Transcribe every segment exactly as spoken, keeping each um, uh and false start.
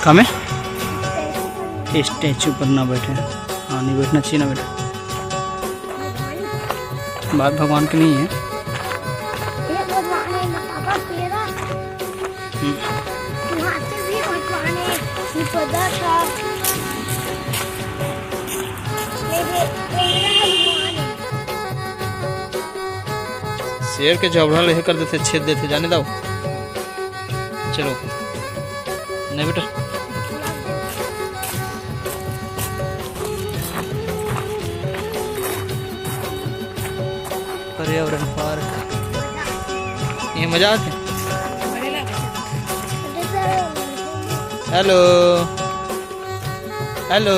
का में? स्टैचू पर ना बैठे। हाँ, नहीं बैठना चाहिए ना बेटा। बात भगवान की नहीं है। ये भगवान है ना पापा तेरा। हम्म। वहाँ पे भी भगवान है, ये पौधा था। ये भी, ये हनुमान है। शेर के जबड़ा लेहे कर देथे, छेद देथे, जाने दो। चलो। नहीं बेटा। पर्यावरण पार्क, ये मजा आथे। Hello, hello.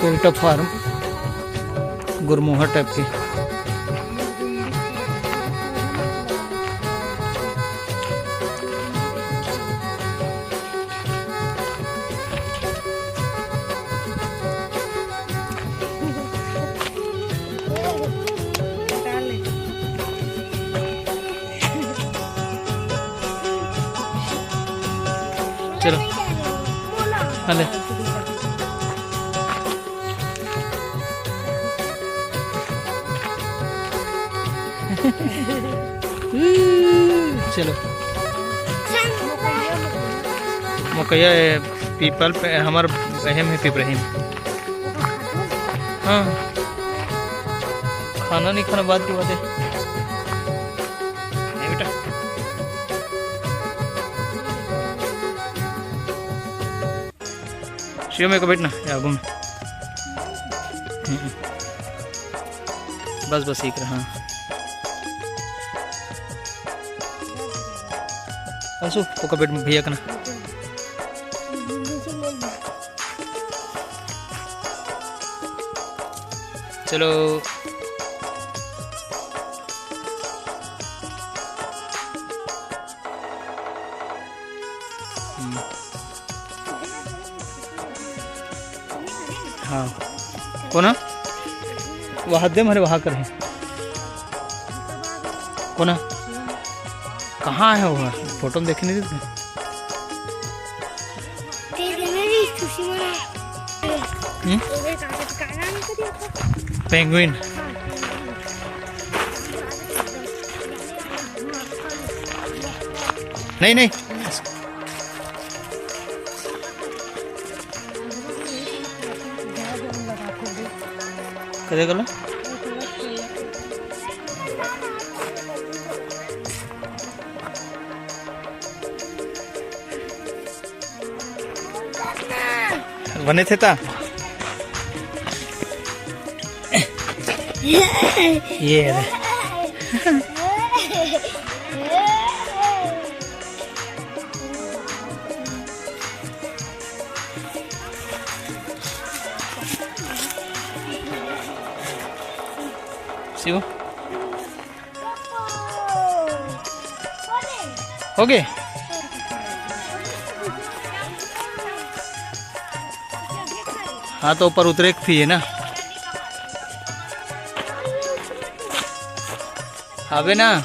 पेल्टा फार्म, गुरमोहर टाइप के। चलो। हाँ, ले। चलो। मकैया, ए, पीपल पे हमर अहम है, पिपरहिम। हाँ। खाना नहीं खाना, बात की बात है। नहीं बेटा। शिव, मेरे को बैठना है आगू में। हम्म। बस, बस, एक रहा। आंसू, ओकर बैठ भैया कना। चलो। हम्म। हाँ। कोना? वहाँ दे, मारे वहाँ कर है। कोना? कहाँ है वो? फोटो में देखे नहीं देते? हम्म? पेंगुइन। नहीं, नहीं। कदे गला? बने थे ता? ये रे। शिव। हो गए? हाँ, तो ऊपर उतरे के फिर है ना। हवे ना।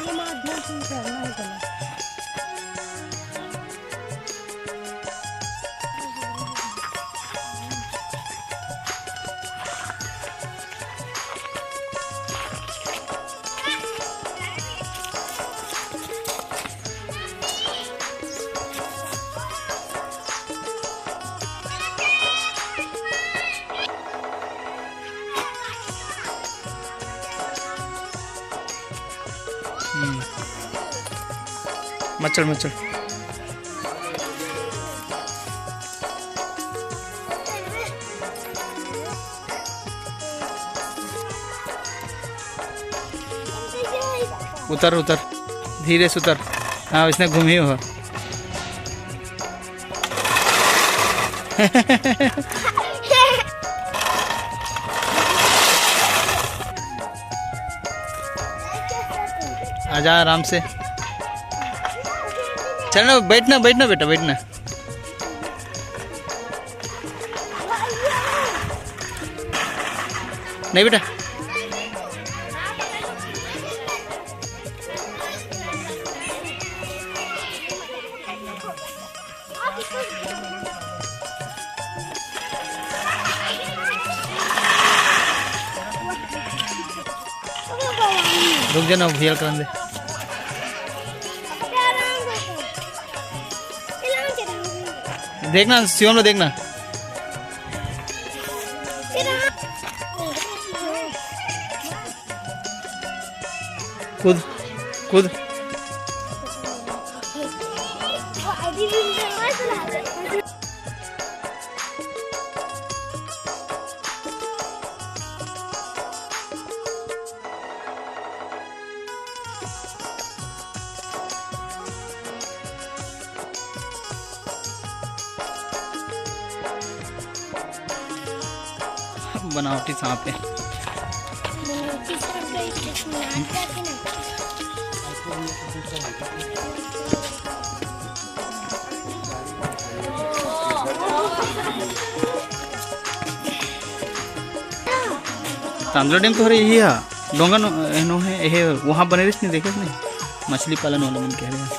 हम्म। मचल, मचल। उतर, उतर, धीरे से उतर। हाँ, इसने घूमी हो। आजा आराम से। चल ना, बैठना, बैठना बेटा, बैठना। नहीं बेटा। रुक जा ना, भैया ल करन दे। देखना, शिवम ला देखना। कूद, कूद। बनावटी सांप हे। तांदला डैम तो हरे, यही हा। डोंगा नो, एनो हे, एहे, वहाँ बने रहिस नहीं, देखे नहीं? मछली पालन वाला मन कह रहे हैं।